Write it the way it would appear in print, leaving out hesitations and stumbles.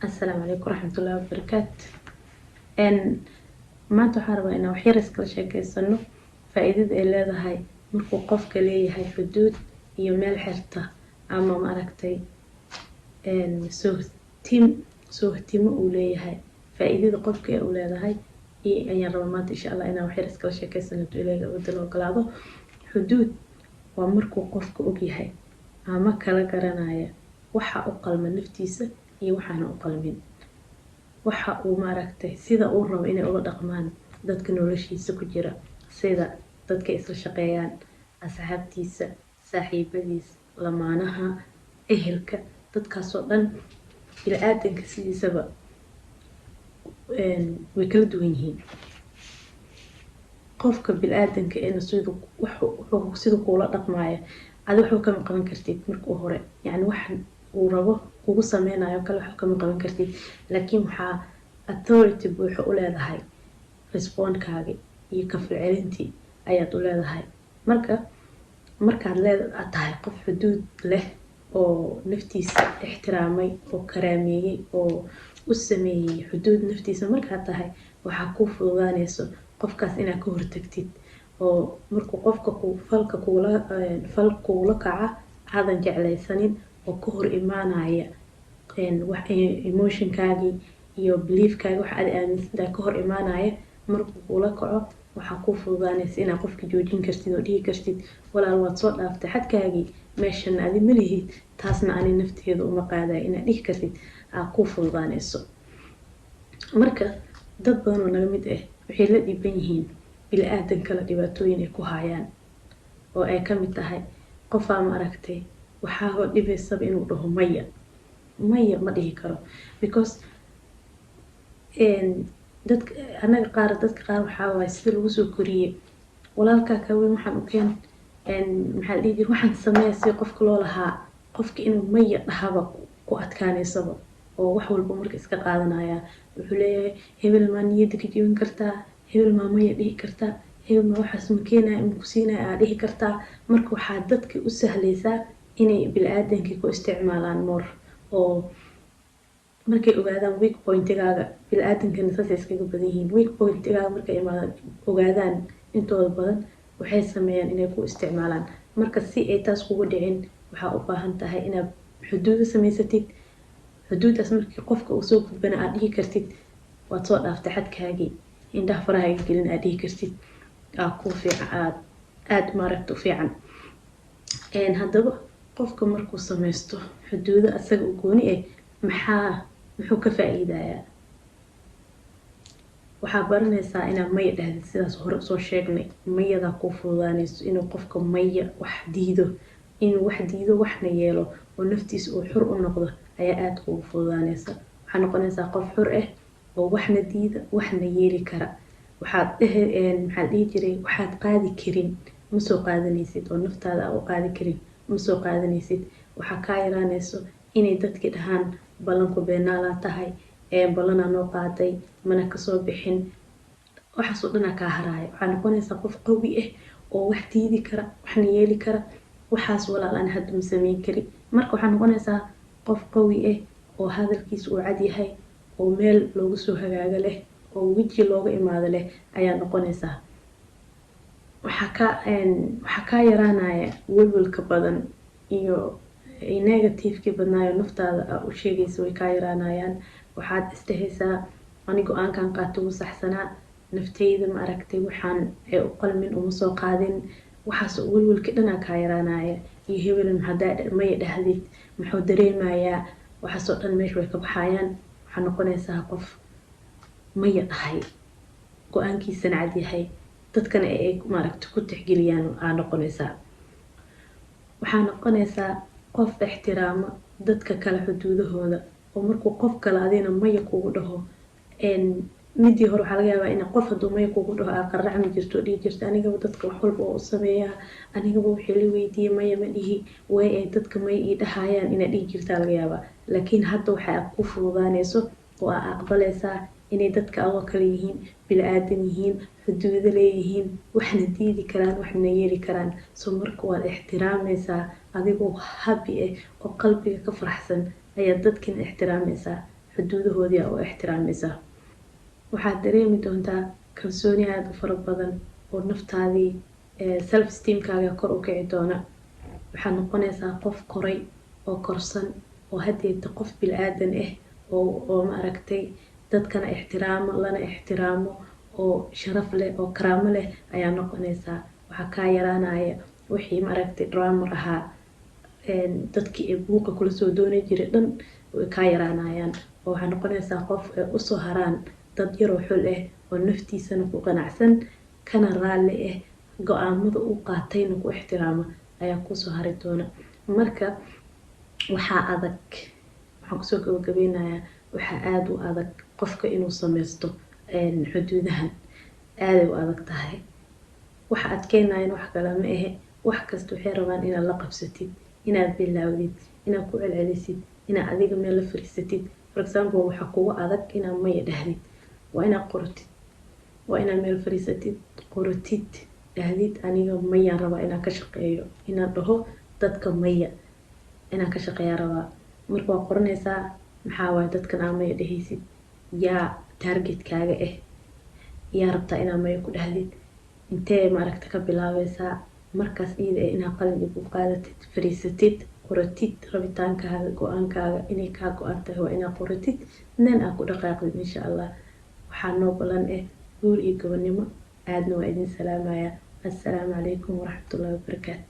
Asalaamu calaykum waraxmatullahi wabarakaatu. Maanta waxaan rabaa inaan waxyar iskala sheekeysano faa-iidada ay leedahay markuu qofka leeyahay xuduud iyo meel xirta ama maaragtay soohtim, soohtimo uu leeyahay. Faa-iidada qofka ee uu leedahay iyo ayaan rabaa maanta, insha Allah, inaan waxyar iskala sheekeysano, haduu Ilaahay wadala ogolaado. Xuduud waa markuu qofka ogyahay ama kala garanaya waxa u qalma naftiisa iyo waxaana u qalmin, waxa uu maaragtay sida uu rabo inay ula dhaqmaan dadka noloshiisa ku jira, sida dadka isla shaqeeyaan, asxaabtiisa, saaxiibadiisa, lamaanaha, ehelka, dadkaasoo dhan. Bini-aadanka sidiisaba way kala duwan yihiin. Qofka bini-aadanka ena siduu sida kuula dhaqmaayo adi waxba kama qaban kartid marka u hore. Yacni wax uu rabo kugu sameynayo kale waxba kama qaban kartid, laakiin waxaa authority buuxa u leedahay respondkaagi iyo ka falcelintii ayaad u leedahay. Marka markaad lee tahay qof xuduud leh oo naftiisa ixtiraamay oo karaameeyey oo u sameeyey xuduud naftiisa markaad tahay, waxaa kuu fududaaneyso qofkaas inaad ka hortagtid, oo markuu qofka ku falka kuula fal kuula kaca aadan jeclaysanin oo ka hor imaanaya emotionkaagii iyo beliefkaagi, waxa aad aaminsantahay ka hor imaanaya markuu kuula kaco, waxaa kuu fududaaneysa inaad qofka joojin kartid oo dhihi kartid: "Walaal, waad soo dhaaftay xadkaagii, meeshana adi ma lihid, taasna ani nafteeda uma qaadaya." Inaad dhihi kartid aa kuu fududaaneyso. Marka dad badan oo naga mid ah waxay la dhiban yihiin bini-aadan kale dhibaatooyin ay ku haayaan, oo ay kamid tahay qofaa ma aragtay waxaaba dhibaysaba inuu dhaho maya. Maya ma dhihi karo, because dadka anaga qaar, dadka qaar waxaa waaye sida lagu soo koriyey: "Walaalkaa ka weyn waxaan u keen, maxaa la dhihi jira, waxaan sameeya." Si qofka loo lahaa, qofka inuu maya dhahaba ku adkaaneysaba oo wax walba marka iska qaadanaya. Wuxuu leeyahay: "Hebel maa niyadda ka jebin kartaa? Hebel maa maya dhihi kartaa? Hebel maa waxaas ma keenaya, ma ku siinaya aa dhihi kartaa?" Marka waxaa dadka u sahlaysaa inay bini-aadankii ku isticmaalaan more, oo markay ogaadaan weak pointigaaga. Bini-aadankana saasay iskaga badan yihiin. Weak pointigaaga markay imaadaan, ogaadaan, intooda badan waxay sameeyaan inay ku isticmaalaan. Marka si ay taas kugu dhicin, waxaa u baahan tahay inaad xuduudo samaysatid. Xuduudaas markii qofka uu soo gudbana aad dhihi kartid: "Waad soo dhaaftay xadkaagii, indhaha faraha gelin," aad dhihi kartid aa ku fiican, aad aada maaragta u fiican. Haddaba qofka markuu sameysto xuduudo asaga u gooni ah, muxuu ka faa-iidayaa? Waxaa baranaysaa inaad maya dhahdid. Sidaas hore usoo sheegnay, mayadaa kuu fududaaneyso inuu qofka maya wax diido, inuu wax diido, waxna yeelo oo naftiisa uu xur u noqdo ayaa aada kugu fududaaneysa. Waxaa noqonaysaa qof xur ah oo waxna diida, waxna yeeli kara. Waxaad dhehe, maxaa la dhihi jiray, waxaad qaadi karin ma soo qaadanaysid, oo naftaada aa u qaadi karin ma soo qaadanaysid. Waxaa kaa yaraaneyso inay dadki dhahaan: "Ballanku beenaalaa tahay, ballanaa noo qaaday, mana kasoo bixin." Waxaasoo dhanaa kaa haraaya. Waxaa noqonaysaa qof qawi ah oo wax diidi kara, waxna yeeli kara. "Waxaas, walaal, ani hadda ma sameyn kari." Marka waxaa noqonaysaa qof qawi ah oo hadalkiisa uu cad yahay, oo meel loogu soo hagaago leh, oo weji looga imaado leh ayaa noqonaysaa. Waxaa kaa yaraanaya welwelka badan iyo negativekii badnaayo naftaada aa u sheegaysa, way kaa yaraanayaan. Waxaad isdhehaysaa: "Ani go-aankan qaato wuu saxsanaa, nafteyda ma aragtay waxaan ee u qalmin uma soo qaadin." Waxaas welwelkii dhanaa kaa yaraanaya, iyo hebel hadaa maya dhahdid muxuu dareemayaa? Waxaasoo dhan meesha way ka baxayaan. Waxaa noqonaysaa qof maya dhahay, go-aankiisana cad yahay, dadkana ay maaragta ku tixgeliyaan aa noqonaysaa. Waxaa noqonaysaa qof ixtiraama dadka kale xuduudahooda, oo markuu qof kale adina maya kugu dhaho, midii hore waxaa laga yaabaa in qof hadduu maya kugu dhaho aa qaracmi jirto oo dhihi jirto: "Anigaba dadka wax walba oo u sameeyaa, anigaba wixii la weydiiyey maya ma dhihi, way ay dadka maya ii dhahayaan," inaad dhihi jirtaa laga yaabaa. Laakiin hadda waxaa ku fududaaneyso oo aa aqbalaysaa inay dadka adoo kale yihiin, bini-aadan yihiin, xuduudo leeyihiin, waxna diidi karaan, waxna yeeli karaan. So marka waad ixtiraamaysaa. Adigoo happy ah oo qalbiga ka faraxsan ayaad dadkina ixtiraamaysaa. Xuduudahoodii aa u ixtiraamaysaa. Waxaad dareemi doontaa kalsooni aada u fara badan oo naftaadii, self esteemkaaga kor u kici doona. Waxaad noqonaysaa qof koray oo korsan oo hadeeta qof bil-aadan ah oo maaragtay, dadkana ixtiraamo, lana ixtiraamo, oo sharaf leh oo karaamo leh ayaa noqonaysaa. Waxaa kaa yaraanaya wixii, maaragtay, drama ahaa. Dadkii ee buuqa kula soo dooni jiray dhan way kaa yaraanayaan, oo waxaa noqonaysaa qof ay usoo haraan dad yaroo xul ah oo naftiisana ku qanacsan, kana raalli ah, go-aamada uu qaatayna ku ixtiraama ayaa kusoo hari doona. Marka waxaa adag, waxaan kusoo gabagabeynayaa, waxaa aada u adag qofka inuu sameysto xuduudahan. Aaday u adag tahay. Waxa adkeenayan wax kale ma ahe, wax kasta waxay rabaan inaad la qabsatid, inaad bilaawdid, inaad ku celcelisid, inaad adiga meel la fariisatid. For example, waxaa kugu adag inaad maya dhahdid. Waa inaad qoratid, waa inaad meel fariisatid, qoratid, dhahdid: "Aniga mayaan rabaa inaan ka shaqeeyo, inaan dhaho dadka maya inaan ka shaqeeyaa rabaa." Marka waa qoranaysaa: maxaa waaye dadkan aa maya dhehaysid? Yaa targetkaaga ah? Yaa rabtaa inaad maya ku dhahdid? Intee, maaragta, ka bilaabeysaa? Markaas iyada eh inaad qalin dib u qaadatid, fariisatid, qoratid rabitaankaaga, go-aankaaga inay kaa go-an tahay. Waa inaad qoratid, then aad ku dhaqaaqdid, insha Allah. Waxaa noo balan ah guul iyo gobonimo. Aadna waa idin salaamaya. Assalaamu calaykum waraxmatullahi wabarakaatu.